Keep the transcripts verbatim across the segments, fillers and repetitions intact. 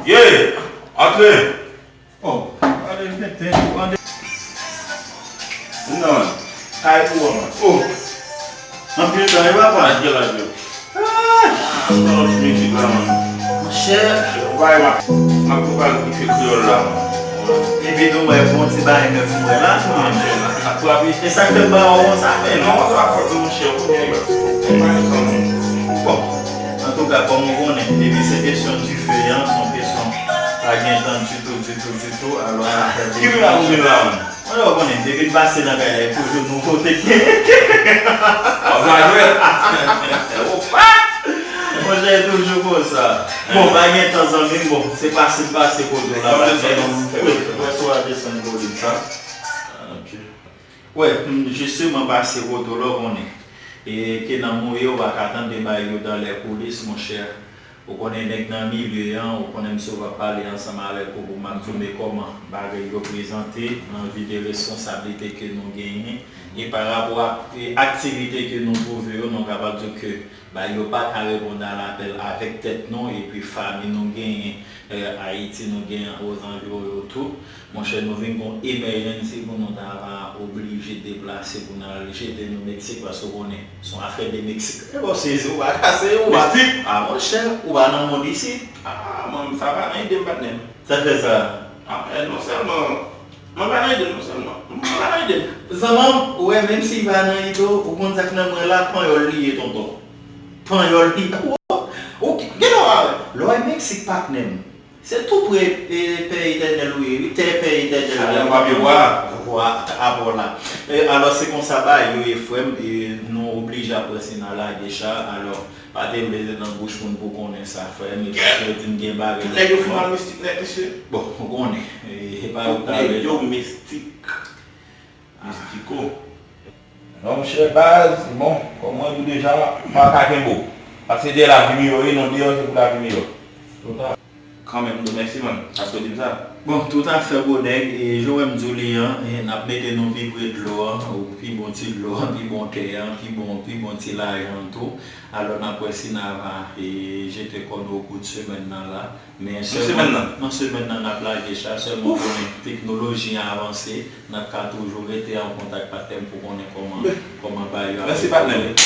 Ye! Antre! Oh, ale mete ou ande. Non, kay pou ou, man. Oh! Anpil tan, e papa? Laj, gen laj yo. Ah! An ti mizik la, man. Monchè. Ou pa wè m ap, m ap pwopage kouti kreyòl la, man. Epi tou, mwen, bon ti bagay nèf mwen la, man. Ap frape. E sa k fè m ba ou konsa, men? Non, mwen se pa fòt ou, monchè, ou konnen. Bon, antouka, kòm ou konnen, depi se kesyon dife an, se yon kesyon pa gen tan ditou, ditou, ditou, alò sa fè ki bagay ou vin la, man? Mwen, ou konnen, depi n pase nan kay la, e toujou nouvote k genyen. Wap jwe. Opa! Monchè, e toujou konsa. Bon, pa gen tan, zanmi m, bon, se pase m pase kote w la, pa gen non. Wi, mwen sou a desann kolin sa. Ok. Wè, m jisteman pase kote w la, ou konnen. E ke nan mouye, ou pa ka tande bagay yo dans les coulisses, monchè. Ou konnen nèg nan milye an, ou konnen m sou ap pale ansanm avèk ou pou m ap di w men kòman bagay yo prezante nan vi de responsablite ke nou genyen. E pa rapò a e aktivite ke nou twouve yo, nou kapab di w ke bagay yo pa ka reponn a lapèl avèk tèt nou, epi fanmi nou genyen, eh, Ayiti, nou genyen ozanviwon yo tou. Monchè, nou vin gon emèjènsi pou nou ta va oblije deplase pou n al jete nou Meksik, paske w konnen, se yon afè de Meksik. E bon, sezi, ou pa kase, ou pa. Meksik? Ah, monchè, ou pa nan mond isit. Ah, man, sa pa nan ide m, patnè m. Sa k fè sa? Ah, eh, non sèlman, mwen pa nan ide m, non sèlman. Mwen pa nan ide m. Zanmi m, ou wè, menm si l pa nan ide w, ou konn sa k nan mwen la, panyòl li ye, tonton. Panyòl li. Ou, ou, gen lè w wè, lè w wè Meksik, patnè m. Se tou pre, e, Pè Etènèl ou ye, wi, tè Pè Etènèl la. Alè, w ap ye wa. Wa, abò la. E, alò, se konsa bagay yo ye, frè m, e, nou oblije ap pran sina lage cha, alò, pa te vle se nan bouch moun pou konnen sa, frè m, e paske yo di m gen bagay. Tout nèg yo fouman mistik nèt, mesye. Bon, ou konnen, e, e pa yo k ta vle. Nèg yo mistik. Mistiko. Non, monchè, baz, bon, kòm mwen di w deja, m pa ka kenbe w. Paske deyò lavi miyò, wi, non, deyò se pou lavi miyò. Kanmenm, tou mèsi, man, paske w di m sa. Bon, toutafè, gwo nèg, e jan w wè m di w li an, e, n ap mete nou pi pre dlo an, ou pi bon ti dlo an, pi bon tè an, pi bon, pi bon ti lajan an tou. Alò, n ap wè si n a va, e, jete kò nou o kou de semèn nan la. Men sèlman nan semèn nan, n ap lage cha, sèlman konnen teknoloji an avanse, n ap ka toujou rete an kontak, patnè m, pou konnen kòman, kòman bagay yo ap evolye. Mèsi, patnè m.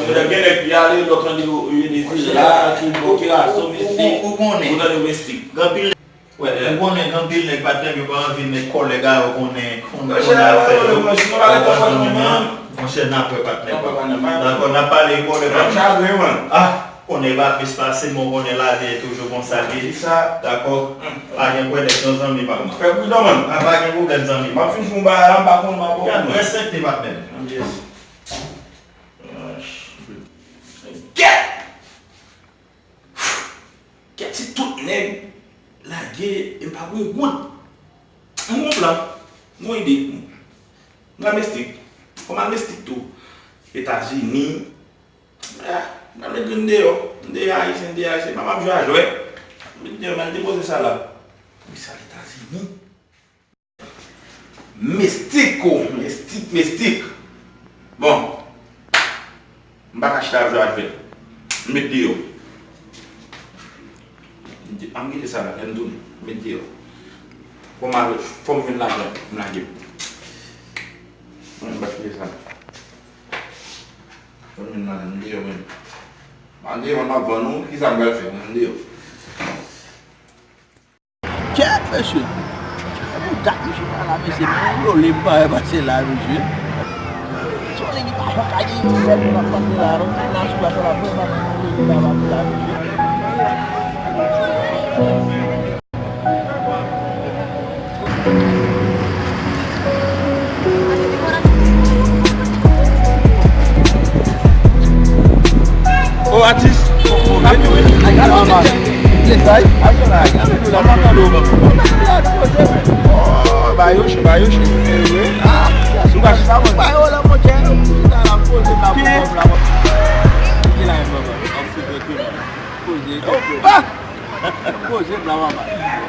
Gen nèg ki ale, lòt tande yo, yo Venezuela, Kiba, ki raso, mesye, ou konnen. Ou tande yo mesye. Gen anpil, wè, ou konnen, gen anpil nèg, patnè m, yo pa anvi met kòlèg a yo, konnen, konnen afè yo. Monchè, n ap wè, patnè m. Dakò, n ap pale kòlèg a. Ah! Konnen pa plis pase, men w konnen lavi a toujou konsa l ye. Dakò? Pa gen pwoblèm, non, zanmi pa m. Fè pridan, man. A, pa gen pwoblèm, zanmi pa m. M ap fin fè yon bagay la, m pa konn, m ap. Gad, respèkte, patnè m. Yes. Kèt! Kèt, se tout nèg lage, e m pa voye goud. M gon plan, m gon ide. M pral Meksik. Fò m al Meksik tou. Etazini. Ah, m al met grenn deyò. M deyò Ayisyen, m deyò Ayisyen. M ap jwe a jwèt. M met deyò, m al depoze sa la. Wi, sa Etazini. Mestik, o, mestik, mestik. Bon. M pa ka chita ap jwe avèk. M met deyò. M di, an m kite sa la, fè m tounen. M met deyò. Fò m al, fò m jwenn lajan, m lage. Mwen, m pa kite sa la. Fò m jwenn lajan, m deyò menm. An deyò, m ap vann ou, kisa m pral fè? Mwen deyò. Kèt, mesye! Epi dat misye pa la, mesye, men yon lole m pa wè pase la, mesye. Se yon nèg ki pa janm ka gen yon sèl moun ap pase la, non, nan sou la, se la premye fwa m wè yon lole pa pase la, mesye. O, atis.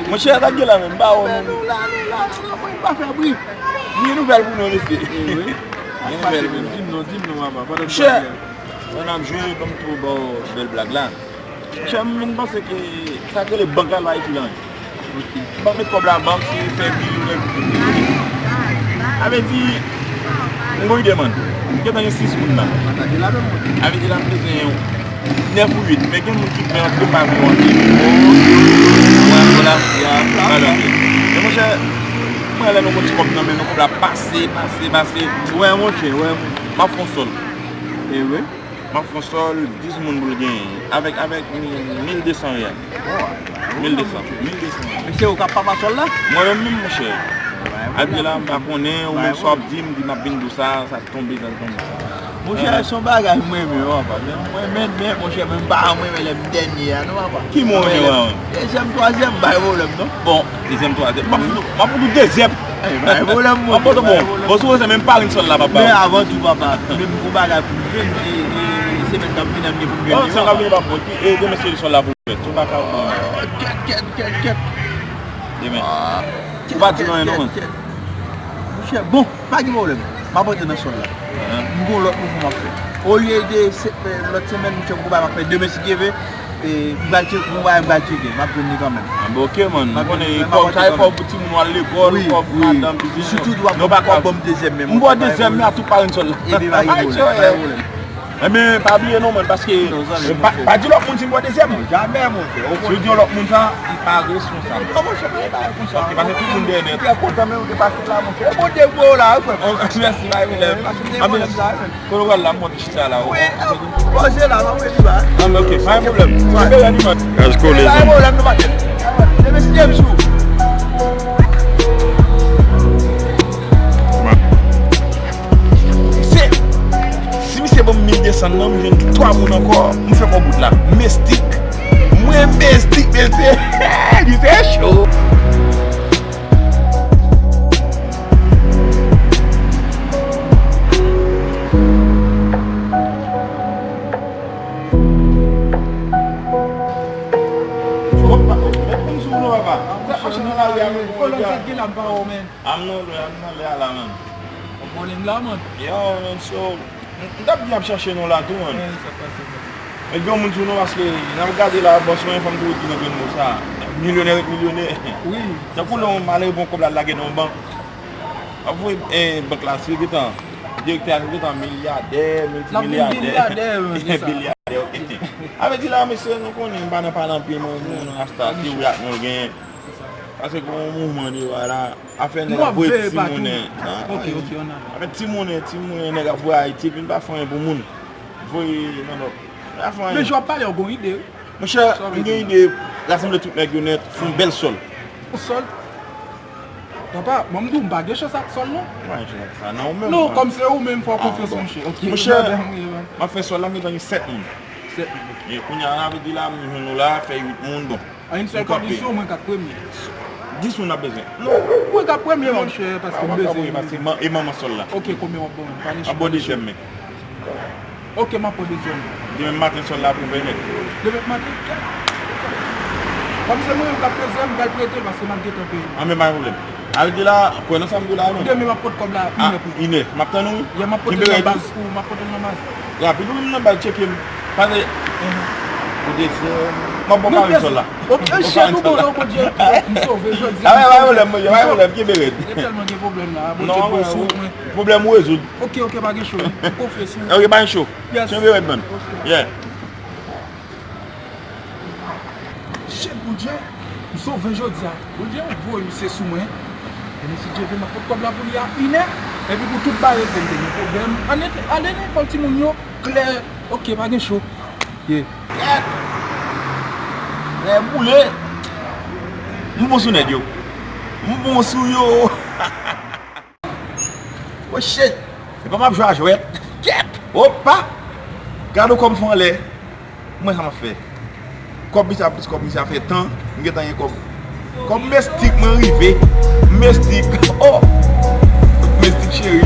Monchè, sa k gen la menm? M pa wè menm. Fè nou la, nou la, nou la, nou pa fè bri. Gen nouvèl pou nou, mesye. Gen nouvèl pou nou. Di m non, di m non, papa. Pandan nou ap jwe, ban m tou ba w bèl blag la. Monchè, m vin panse ke sa k rele bank la, l pa itil anyen. M ap met kòb la bank, se fè biwo, milyonnen. Sa vle di, m gon ide, man. M gentan gen sis moun la. Sa vle di la, m bezwen yon nèf ou uit, men gen moun ki pran antre pa vle antre. Mwen, mwen la, ya, pa antre. Men monchè, mwen lè nou gon ti kòb nan men nou, kòb la pase, pase, pase. Wè, monchè, wè. M ap fè yon sòl. E wi. M ap fè yon sòl, dis moun pou l genyen. Avèk, avèk mil de san reyèl. Mil de san, mil de san reyèl. Mesye, ou k ap papa sòl la? Mwen menm, menm, monchè. Apre la, m pa konnen, ou menm sa w ap di, m di m ap vin di w sa, sa tonbe, sa tonbe. Monchè, se yon bagay mwen renmen, papa. Men mwen, men, men, monchè, men m pa renmen lè m dènye a, non, papa. Ki mwen renmen, wè, wè? Dezyèm, twazyèm, bay pwoblèm, non? Bon, dezyèm, twazyèm. M ap fout ou, m ap fout ou dezyèm. Ey, bay pwoblèm, monchè. Bon, bon, bon, si w renmen m pa vin sòl la, papa. Men avan tou, papa, men m gon bagay pou m jwenn, e, e, semèn k ap vini an, m gen pou m jwenn li. Bon, semèn k ap vini, papa, e, demen se sòl la pou w fè. Tou pa ka. Kèt, kèt, kèt, kèt. Demen. Ou pa di anyen, non, man. Monchè, bon, pa gen pwoblèm. M ap antre nan sòl la. M gon lòt mouvman m ap fè. Olye de se, e, lòt semèn, monchè, m gon bagay m ap fè. Demen, si Dye vle, e, m pral tcheke, m pral tcheke, m ap jwenn li kanmenm. A, bon, ok, man. M konnen, sa e kòb pou timoun w al lekòl, kòb pou madanm, pitit. Sitou, w ap ban m dezyèm, men m ba w dezyèm, men a tou pa vin sòl la. Epi pa gen pwoblèm, pa gen pwoblèm. Ebyen, pa bliye non, man, paske pa di lòt moun si m ba w dezyèm. Jamè, monchè. Si w di yon lòt moun sa, li pa responsab. Non, monchè, men pa konsa. Ok, paske tout moun dèyè nèt. Trè kontan, men ou te pase la, monchè. Bondye voye w la, wi, frè m. Mèsi, pa gen pwoblèm. Anben, kote w pral la, m monte. Sa la, ou. Wi, poze la, m ap redi ba. Ah, men ok, pa gen pwoblèm. Wi. Kenbe rèd, man. Gaz kole, zanmi. Pa gen pwoblèm, nou maten. Demen si Dye vle m sou. Se, si misye ban m mil de san nan, m jwenn twa moun ankò, m fè kò bout la. Mestik. Mwen mestik, mesye. Li fè cho. Yo, man, so, m, m t ap di ap chache nou la tou, man. Men gen yon moun sou nou paske n ap gade la, bòs mwen, fò m toujou di nou grenn mo sa. Milyonè ret milyonè. Wi. Tankou lè yon malere pran kòb la lage nan yon bank. W ap voye, eh, bank la, si yo gentan, direktè a gentan milyadè, miltimilyadè. Milyadè, ok. Sa vle di la, mesye, nou konnen, m pa nan pale anpil, men moun nan asta, se wi ak non l genyen. Paske gen yon mouvman deyò a la, afè nèg ap voye timoun. Ok, ok, ann ale. Afè timoun, timoun, nèg ap voye Ayiti, epi n pa fè anyen pou moun. Voye nan lòt. N pa fè anyen. Men jan w ap pale, w gon ide, wi. Monchè, m gen ide, rasanble tout nèg yo nèt, fè yon bèl sòl. Yon sòl? Papa, bon, m di w, m pa gen chans ak sòl, non. Ou pa gen chans ak sa, non, ou menm. Non, kòm se ou menm, fò w konfye sou yon chè. Ok, monchè, m ap fè sòl la, m gentan gen sèt moun. Sèt moun. E kounye a, n ap di la, m jwenn nou la, fè uit moun, bon. An yon sèl kondisyon, mwen kat premye. Dis moun ap bezwen. Non, mwen kat premye, monchè, paske m bezwen. Paske e manman sòl la. Ok, konbyen w ap ban mwen? M ap ba w dezyèm men. Ok, m ap pran dezyèm. Demen maten sòl la pou vennèt. Demen maten? Kòm se mwen menm k ap peze, m pral prete l paske m ap gentan peye. Anben, pa gen pwoblèm. Al di la, kwè nan sa m di w la, non. Demen m ap pot kòb la, inè pou. Inè. M ap tann ou, wi. Yè m ap pote l nan baz pou ou, m ap pote l nan baz. Rapid, ou menm nan baz, tcheke m. Pase. Pou dezyèm. M ap ba w kare sòl la. Ok, chèt ou bon, non, Bondye. M sove jodi a. A, pa gen pwoblèm, pa gen pwoblèm, kenbe rèd. Yo tèlman gen pwoblèm la, Bondye bon sou mwen. Pwoblèm ou rezoud. Ok, ok, pa gen cho. M konfye sou ou. Ok, pa gen cho. Yes. Kenbe rèd, man. Ok. Yeah. Shit, Bondye, m sove jodi a. Bondye voye misye sou mwen. Demen si Dye vle, m ap pot kòb la pou li a inè. Epi pou tout bagay, m te gen pwoblèm. Ann ale, lekòl timoun yo, klè. Ok, pa gen cho. Yeah. Lè boule. M bon sou nèg yo. M bon sou yo. Oh shit! Se pa m ap jwe a jwèt. Kèt! Opa! Gade w kòm fè anlè. Mwen sa m ap fè. Kòb misye a plis kòb misye a fè tan. M gentan gen kòb. Kòb mestik mwen rive. Mestik. Oh! Mestik cheri.